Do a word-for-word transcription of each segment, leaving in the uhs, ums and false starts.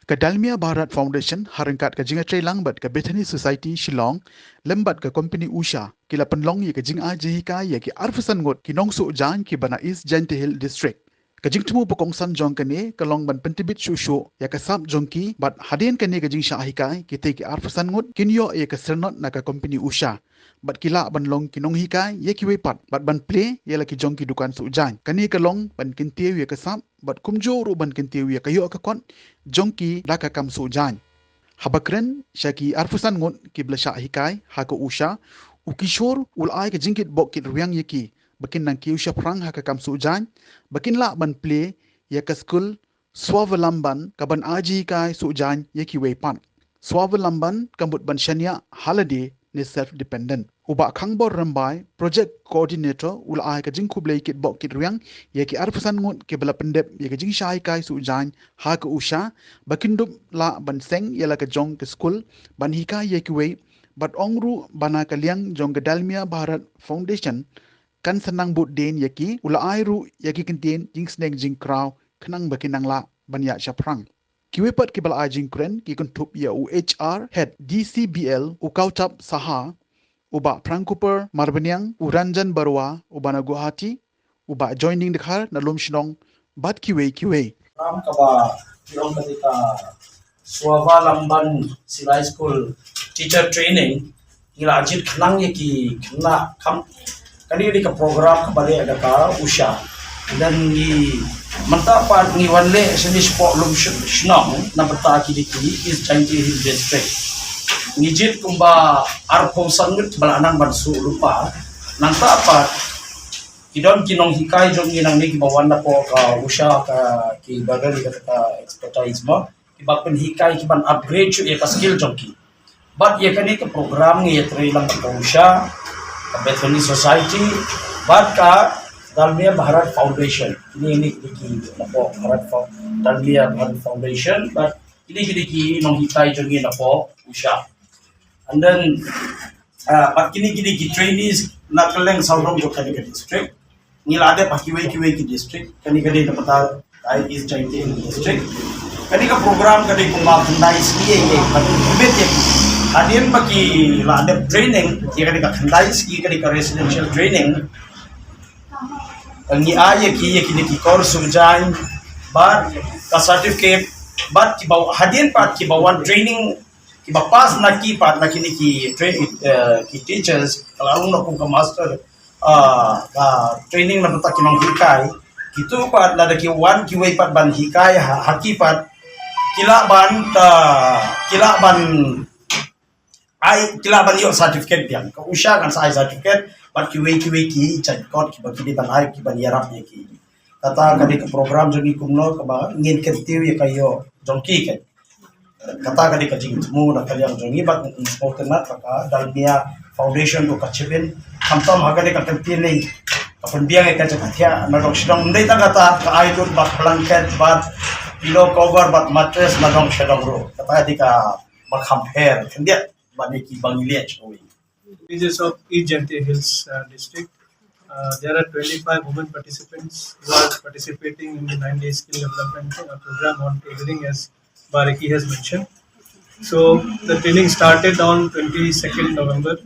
Ka Dalmia Bharat Foundation, ha ryngkat ka jingïatreilang bad ka Bethany Society Shillong, lem bad ka kompani Usha, ki la pynlong ïa ka jingai jinghikai ïa ki arphew san ngut ki nongsuh jaiñ kiba na East Jaintia Hills District. Ka jingthmu ba kongsan jong kane ka long ban pyntbit shuh shuh ïa ka sap jong ki, bad hadien kane ka jingshah hikai, kitei ki arphew san ngut kin ïoh ïa ka syrnod na ka kompani Usha, bad ki lah ban long ki nonghikai ïa kiwei pat, bad ban plie ïa la ki jong ki dukan suh jaiñ. Kane ka long ban kyntiew ïa ka sap, bad kumjuh ruh ban kyntiew ïa ka ïoh ka kot jong ki da ka kam suh jaiñ. Haba kren sha ki arphew san ngut kiba la shah hikai ha ka Usha, u Kishore u la ai ka jingkitbok kitrwiang ïa ki ba kin nang kiew shaphrang ha ka kam suh jaiñ, ba kin lah ban plie ïa ka skul Swavalambhan, kaban ai jinghikai suh jaiñ ïa kiwei pat. Swavalambhan ka mut ban shaniah ha lade ne self dependent. U Bah Khangbor Rymbai, Project Coordinator, u la ai ka jingkhublei kitbok kitrwiang ïa ki arphew san ngut kiba la pyndep ïa ka jingshah hikai suh jaiñ ha ka Usha, ba kin dup lah ban seng ïa la ka jong ka skul ban hikai ïa kiwei, bad ong ruh ba na ka liang jong ka Dalmia Bharat Foundation kan sa nang bud dien ïa ki. U la ai ruh ïa ki kyntien jingsneng jingkraw khnang ba kin nang lah ban ïaid shaphrang. Kiwei pat kiba la ai jingkren ki kynthup ïa u H R Head D C B L, u Kautab Saha, u Bah Phrang Cooper Marbaniang, u Ranjan Barua uba na Guwahati, u Bah Joining Dkhar na Lumshnong, bad kiwei kiwei. Program kaba ki ong ka dei ka Swavalambhan Silai School Teacher Training, ngi la jied khnang ïa ki khynnah kham. Kane ka dei ka program kaba leh da ka Usha. Then ngi mynta pat ngi wan leh shane shapoh Lumshnong na bynta kine ki East Jaintia Hills District. Ngi jied kumba arphew san ngut ba la nang ban suh lypa. Nangta pat ki don ki nonghikai jong ngi nangne kiba wan napoh ka Usha, ka kiba don ïa kata ka expertise mo, kiba pynhikai, kiban upgrade shuh ïa ka skill jong ki. Bad ïa kane ka program ngi ïatreilang bad ka Usha, ka Bethany Society, bad ka Dalmia Bharat Foundation. Kine, kine ki dei ki napoh Bharat Fo-, Dalmia Bharat Foundation, bad kine ki dei ki nonghikai jong ngi napoh Usha. And then, ah, bad kine ki dei ki trainees na kylleng sawdong jong kane ka district. Ngi la dep ha kiwei kiwei ki district, kane ka dei na bynta ka East Jaintia Hills District. Kane ka program ka dei kumba khyndai sngi ïa ki, bad ki bit ïa ki. Hadien ba ki la dep training ïa kane ka khyndai sngi, kane ka residential training, ngi ai ïa ki, ïa kine ki course suh jaiñ, bad ka certificate, bad kiba hadien pat kiba wan training, kiba pass na ki pat, na kine ki train, eh, ki teachers, ka la long noh kum ka master, ah, ka training na bynta ki nonghikai. Kito pat lada ki wan kiwei pat ban hikai ha, ha ki pat, ki lah ban, ah, ki lah ban ai, ki lah ban ïoh certificate biang. Ka Usha kan sa ai certificate, bad kiwei kiwei ki jaiñ kot kiba ki dei ban ai, kiban ïarap ïa ki. Kata ka dei ka program jong ngi kumno kaba ngin kyntiew ïa ka ïoh jong ki, kan. Kata ka dei ka jingthmu na ka liang jong ngi, bad ngi sngewtynnat ba ka Dalmia Foundation ruh ka chip in, khamtam ha ka dei ka kyntien, ka pynbiang ïa ka jaka thiah na dong sha dong. Ym dei tang kata, ka ai lut bad blanket, bad pillow cover, bad mattress na dong sha dong ruh. Kata ka dei kaba kham pher khyndiat bad ïa kiba ngi leh shawei. Villages of East Jaintia Hills, uh, district. Uh, there are twenty-five women participants who are participating in the nine-day skill development, uh, program on tailoring, as Bah Ricky has mentioned. So the training started on twenty-second November,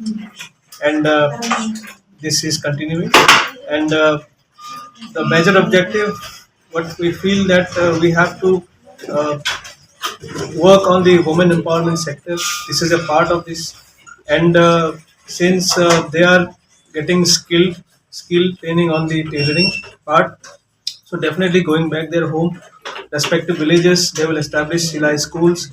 and, uh, this is continuing. And, uh, the major objective, what we feel that, uh, we have to, uh, work on the women empowerment sector. This is a part of this, and, uh, since, uh, they are getting skill, skill training on the tailoring part, so definitely going back their home, respective villages, they will establish Silai schools,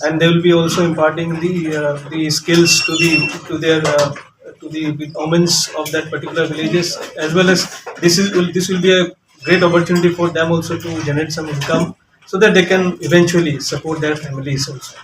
and they will be also imparting the, uh, the skills to the, to their, uh, to the women of that particular villages, as well as this is will, this will be a great opportunity for them also to generate some income so that they can eventually support their families also.